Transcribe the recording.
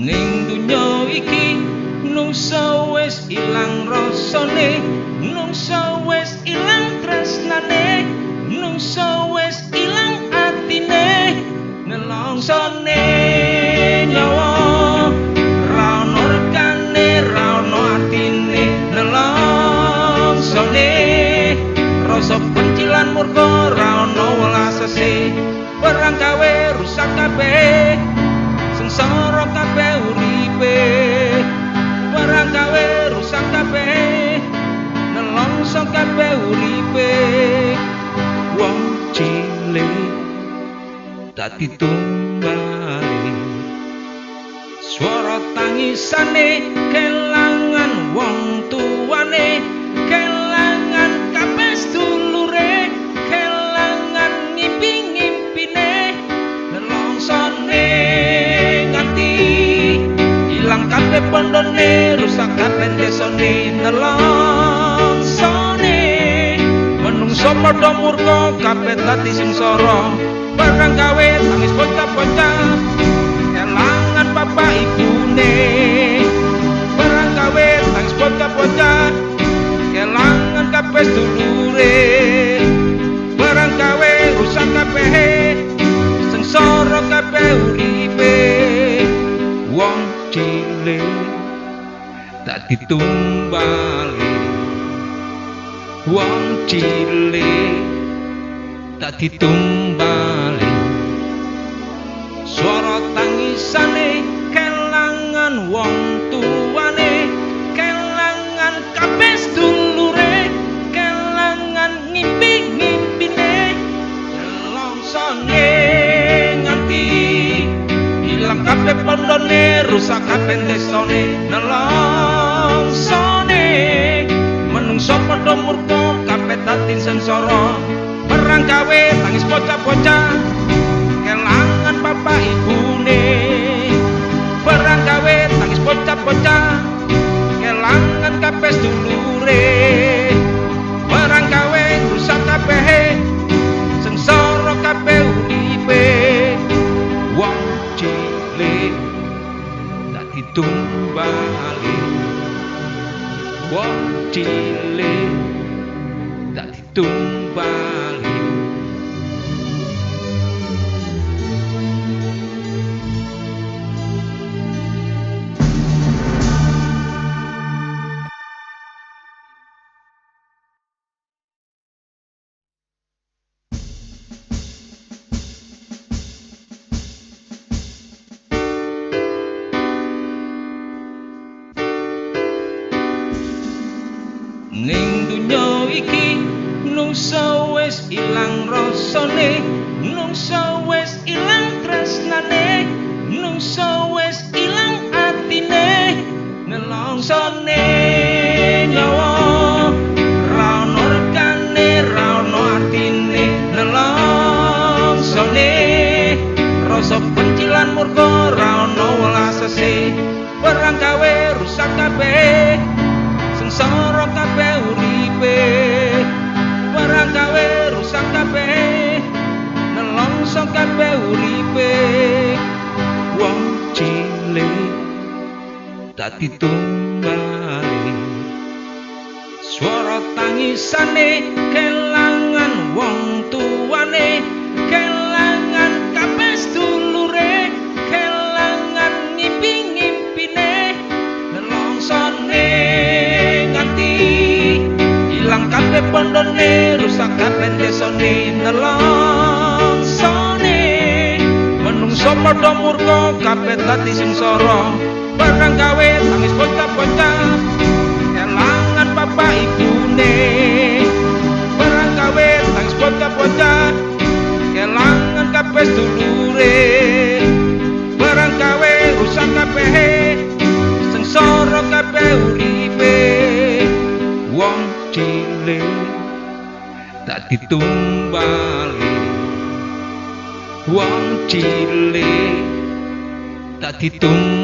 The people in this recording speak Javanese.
Ning donya iki nungsa wis ilang rasane, nungsa wis ilang tresnane, nungsa wis ilang atine, nelongsone nyawa ra ono rekane, ra ono artine, nelongsone rasa benci lan murka ra ono welasese, perang gawe rusak kabeh, sengsara kabeh uripe, perang gawe rusak kabeh, nelongso kabeh uripe. Wong cilik dadi tumbale, swara tangisane kelangan wong tuane, kelangan kabeh sedulure, kelangan ngimpi-ngimpine, nelongsone nganti ilang kabeh pondone, rusak kabeh desane, nelongsone menungso padha murka kabeh dadi sengsara, perang gawe tangis bocah-bocah kelangan bapak ibune, perang gawe tangis bocah-bocah kelangan kabeh sedulure, perang gawe rusak kabeh, sengsara kabeh uripe. Wong cilik dadi tumbale, wong cilik dadi tumbale, swara tangisane kelangan wong tuane, kelangan kabeh sedulure, kelangan ngimpi-ngimpine, nelongsone nganti ilang kabeh pondone, rusak kabeh desane, nelongsone menungso padha murka kabeh dadi sengsara, perang gawe tangis bocah-bocah kelangan bapak ibune, perang gawe tangis bocah-bocah kelangan kabeh sedulure, perang gawe rusak kabeh, sengsara kabeh uripe. Wong cilik dadi tumbale, wong cilik dadi tumbale. Ning donya iki nungsa wis ilang rasane, nungsa wis ilang tresnane, nungsa wis ilang atine, nelongsone nyawa ra ono rekane, ra ono artine, nelongsone rasa benci lan murka ra ono welasese, perang gawe rusak kabeh, sengsara kabeh uripe, perang gawe rusak kabeh, nelongso kabeh uripe. Wong cilik dadi tumbale, swara tangisane kelangan wong tuane, kelangan kabeh sedulure, kelangan ngimpi-ngimpine, nelongsone nganti ilang kabeh pondone, rusak kabeh desane, nelongsone menungso padha murka kabeh dadi sengsara, perang gawe tangis bocah-bocah kelangan bapak ibune, perang gawe tangis bocah-bocah kelangan kabeh sedulure, perang gawe rusak kabeh, sengsara kabeh uripe. Wong cilik dadi tumbale, wong cilik dadi tumbale.